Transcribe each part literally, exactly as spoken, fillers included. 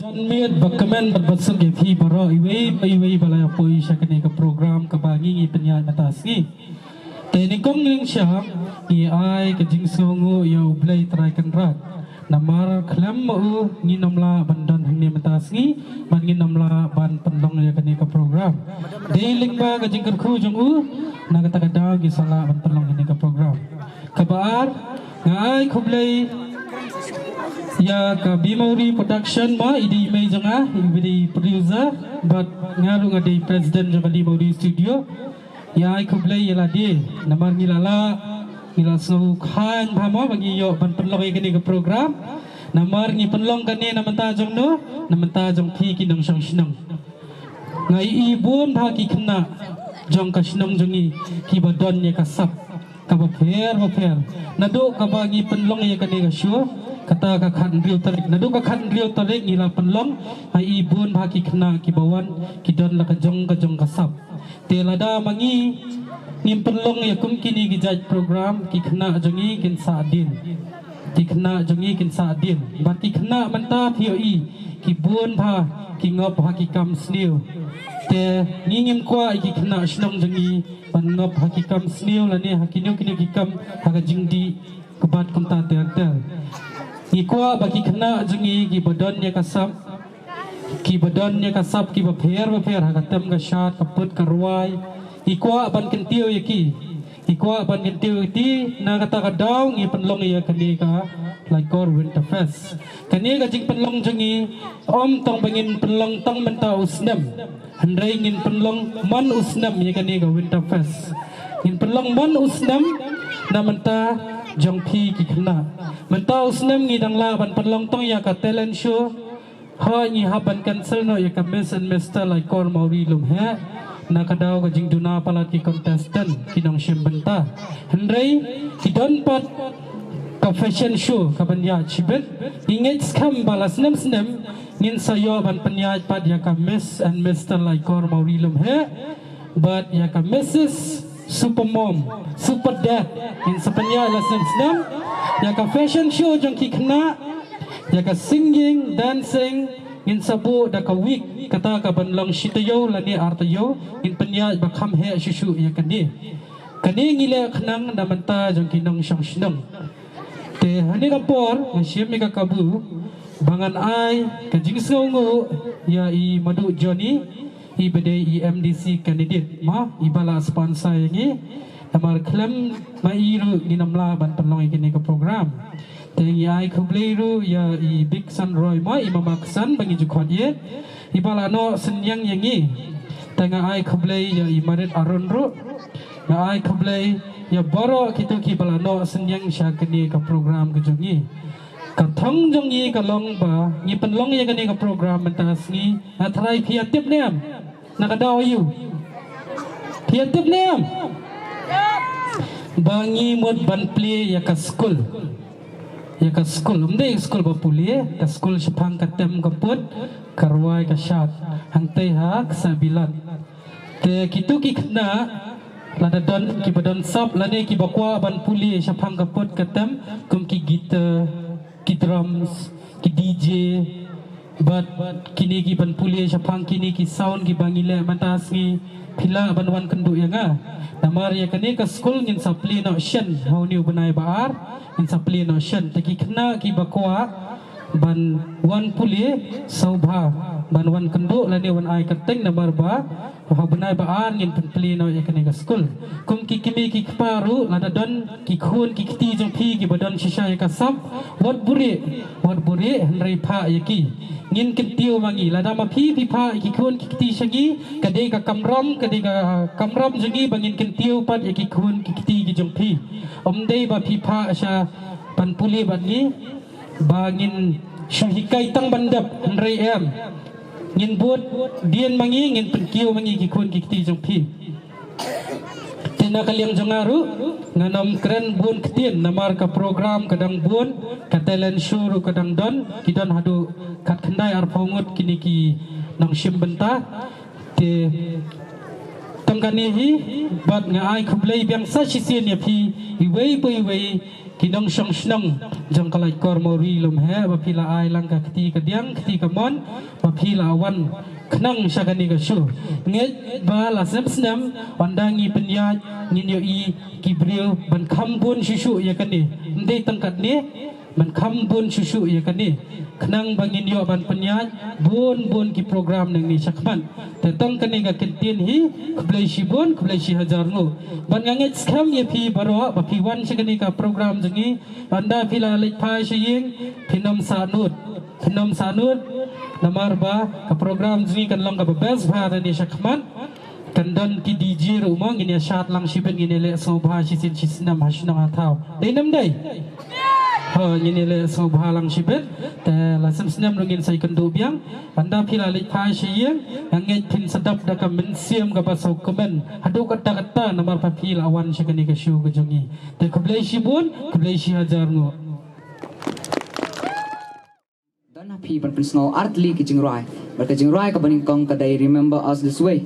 Miet ba kmen bad ba suk ïa phi baroh iwei pa iwei ba la ïa poi sha kane ka program kaba ngi ngi pynïaid mynta sngi. Te nyngkong nyngshang ngi ai ka jingsngewnguh ïa U Blei Trai Kynrad. Namar khlem ma u ngin ym lah ban don hangne mynta sngi, bad ngin ym lah ban pynlong ïa kane ka program. Dei lyngba ka jingkyrkhu jong u, na kata ka daw ngi sa lah ban pynlong ïa kane ka program. Kaba ar, nga ai khublei ïa ka Bimawri Production ma, i dei i mei jong nga, i dei i producer, bad nga ruh nga dei president jong ka Bimawri Studio. Ïa ai khublei ïa lade, namar ngi la lah, ngi la sngewkhlaiñ bha ma ba ngi ïoh ban pynlong ïa kane ka program. Namar ngi pynlong kane na bynta jong no, na bynta jong phi ki nongshong shnong. Nga ïohi bun bha ki khynnah jong ka shnong jong ngi kiba don ïa ka sap kaba pher bapher. Naduh kaba ngi pynlong ïa kane ka show, kata ka khathynriew tarik, naduh ka khathynriew tarik ngi la pynlong, nga ïohi bun bha ki khynnah kiba wan, ki don la ka jong ka jong ka sap. Te lada ma ngi ngim pynlong ïa kum kine ki jait program, ki khynnah jong ngi kin sah dien. Ki khynnah jong ngi kin sah dien. Bad ki khynnah mynta phi ïohi, ki bun bha, ki ngop ha ki kam sniew. Te ngi ngim kwah ïa ki khynnah shnong jong ngi ban ngop ha ki kam sniew lane ha kino kino ki kam ha ka jingdih, ka bad kumta ter ter. Ngi kwah ba ki khynnah jong ngi kiba don ïa ka sap, kiba don ïa ka sap kiba pher bapher ha ka tem ka shad, ka put ka rwai. Ngi kwah ban kyntiew ïa ki. Ngi kwah ban kyntiew ïa ki, na kata ka daw ngi pynlong ïa kane ka Laitkor Winter Fest. Kane ka jingpynlong jong ngi, ym tang ba ngin pynlong tang mynta u snem, hynrei ngin pynlong man u snem ïa kane ka Winter Fest. Ngin pynlong man u snem na bynta jong phi ki khynnah. Mynta u snem ngi dang lah ban pynlong tang ïa ka talent show. Hooid, ngi hap ban cancel noh ïa ka Miss and Mister Laitkor Mawri Lumheh na ka daw ka jingduna palat ki contestant ki nongshim bynta. Hynrei ki don pat ka fashion show kaban ïaid shibit. Ngi ngeit skhem ba la snem snem ngin sa ïoh ban pynïaid pat ïa ka Miss and Mister Laitkor Mawri Lumheh. Bad ïa ka Missus Super Mom, Super Dad, ngin sa pynïaid la snem snem. Ïa ka fashion show jong ki khynnah, ïa ka singing, dancing, ngin sa buh da ka week, kata kaban long shi taïew lane ar taïew, ngin pynïaid ba kham heh shuh shuh ïa kane. Kane ngi leh khnang na bynta jong ki nongshong shnong. Te ha kane ka por nga shim ïa ka kabu ba ngan ai ka jingsngewnguh ïa i Maduh Johnny, i ba dei i M D C candidate ma, i ba la sponsor ïa ngi. Namar khlem ma i ruh ngin ym lah ban pynlong ïa kane ka program. Te ngi ai khublei ruh ïa i Big San Roy ma, i mama ka san ba ngi ju khot ïa, i ba la noh synñiang ïa ngi. Te nga ai khublei ïa i Marit Arun ruh. Nga ai khublei ïa baroh kito kiba la noh synñiang sha kane ka program ka jong ngi. Ka thong jong ngi ka long ba ngi pynlong ïa kane ka program mynta sngi. Nga tharai phi ïa tip ne em? Na ka daw aïu? Phi ïa tip ne em? Ba ngi mut ban plie ïa ka skul. Ïa ka skul, ym dei skul ba pule, ka skul shaphang ka tem ka put, ka rwai ka shad, hangtei ha Ksabilat. Te kito ki khynnah, lada don kiba don sap lane kiba kwah ban pule shaphang ka put ka tem, kum ki guitar, ki drums, ki D J, bad kine kiban pule shaphang kine ki sound kiba ngi leh mynta sngi, phi lah ban wan kynduh ïa nga. Namar ïa kane ka skul ngin sa plie noh shen ha une u bnai ba ar, ngin sa plie noh shen. Te ki khynnah kiba kwah ban wan pule, sngewbha ban wan kynduh lane wan ai kyrteng, namar ba ha u bnai ba ar ngin pynplie noh ïa kane ka skul. Kum ki kmie ki kpa ruh, lada don ki khun ki kti jong phi kiba don shisha ïa ka sap, wat buhrieh, wat buhrieh, hynrei phah ïa ki. Ngin kyntiew ma ngi, lada ma phi phi phah ïa ki khun ki kti sha ngi, ka dei ka kamram, ka dei ka kamram jong ngi ba ngin kyntiew pat ïa ki khun ki kti ki jong phi. Ym dei ba phi phah sha ban pule bad ngi ba ngin shu hikai tang ban dep, hynrei em. Ngin bud dien ma ngi, ngin pynkiew ma ngi ki khun ki kti jong phi. Te na ka liang jong nga ruh, ngan ym kren bun ktien, namar ka program ka dang bun, ka talent show ruh ka dang don, ki don haduh khatkhyndai arphew ngut kine ki nongshim bynta. Te tang kane hi, bad nga ai khublei biang sa shisien ïa phi iwei pa iwei, Ki nongshong shnong jong ka Laitkor Mawri Lumheh, ba phi la ai lang ka kti ka diang, kti ka mon, ba phi la wan khnang sha kane ka show. Ngeit ba la snem snem, ynda ngi pynïaid, ngin ïohi ki briew ban kham bun shuh shuh ïa kane. Ym dei tang katne, ban kham bun shuh shuh ïa kane. Khnang ba ngin ïoh ban pynïaid bun bun ki program nangne shakhmat. Te tang kane ka kyntien hi, khublei shibun, khublei shi hajar nguh. Bad nga ngeit skhem ïa phi baroh, ba phi wan sha kane ka program jong ngi, ynda phi la leit phai sha ïing, phin ym sahnud. Phin ym sahnud, namar ba ka program jong ngi kan long kaba best bha hangne shakhmat. Kan don ki D J ruh mo, ngin ïa shad lang shibit, ngin ïa leh sngewbha shisien shisnem ha shnong ha thaw. Dei ne ym dei? Ho, ngin ïa leh sngewbha lang shibit. Te la snem snem ruh ngin sa ïakynduh biang. Ynda phi la leit phai sha ïing, nga ngeit phin sa dap da ka mynsiem kaba sngewkmen haduh katta katta namar ba phi la wan sha kane ka show ka jong ngi. Te khublei shibun, khublei shi hajar nguh. Don ha phi ban pynsngew artylli ki jingrwai. Bad ka jingrwai kaba nyngkong ka dei Remember Us This Way.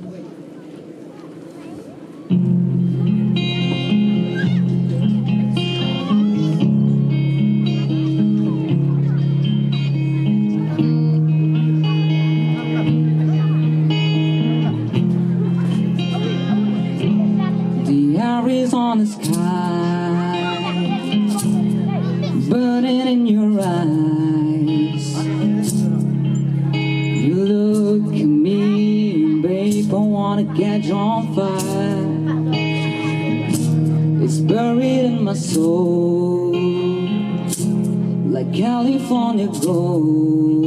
The Aries on the sky, burning in your eyes. You look at me, babe, I wanna catch on fire. It's buried in my soul, like California gold.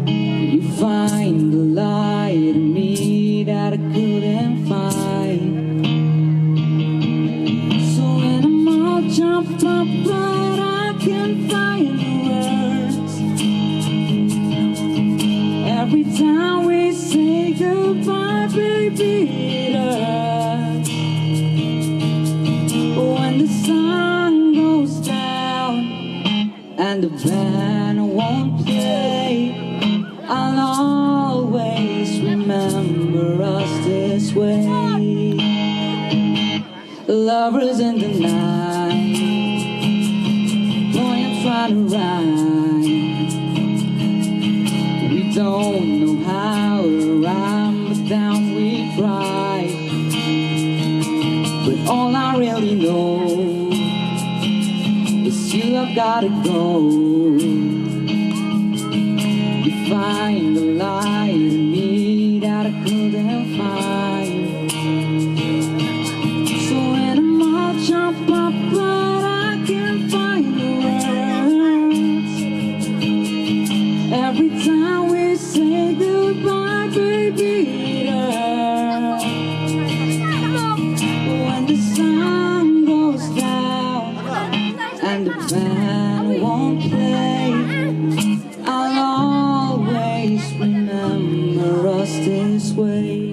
You find the light in me that I couldn't find. So when I'm all jumped up, but I can't find the words. Every time we say goodbye, baby, it hurts. When the sun goes down and the band won't play, I'll always remember us this way. Lovers in the night, boy, I'm trying to rhyme. We don't know how to rhyme, but down we cry. But all I really know is you have gotta go. You find the light in me that I couldn't find. So when I'm all jumped up, but I can't find the words. Every time we say goodbye, baby, it hurts. When the sun goes down and the band won't play, I'll always remember us this way.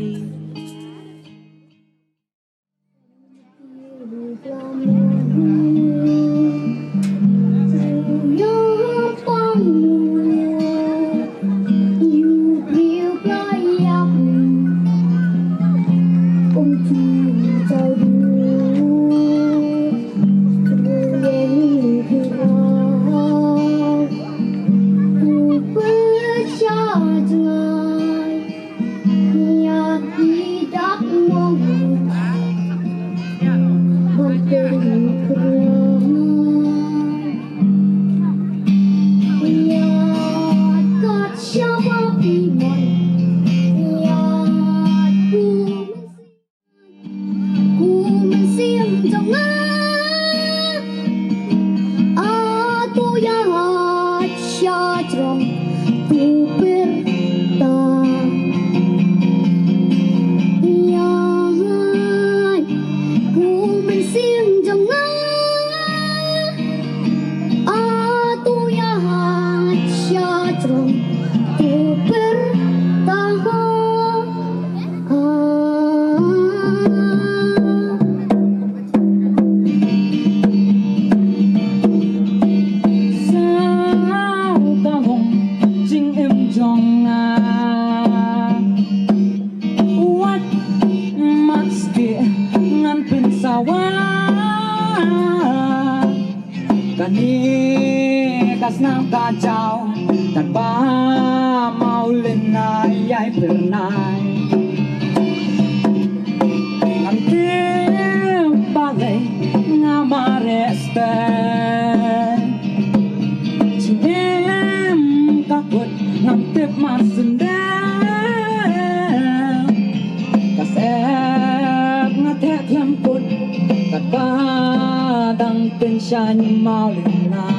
Ka jaw katba Mawlynnai ïai phyrnai. Ngam tip balei nga mareh stet. Jingim ka kut ngam tip mar sendang. Ka sep nga theh khlem kut katba dang pynshai Mawlynnai.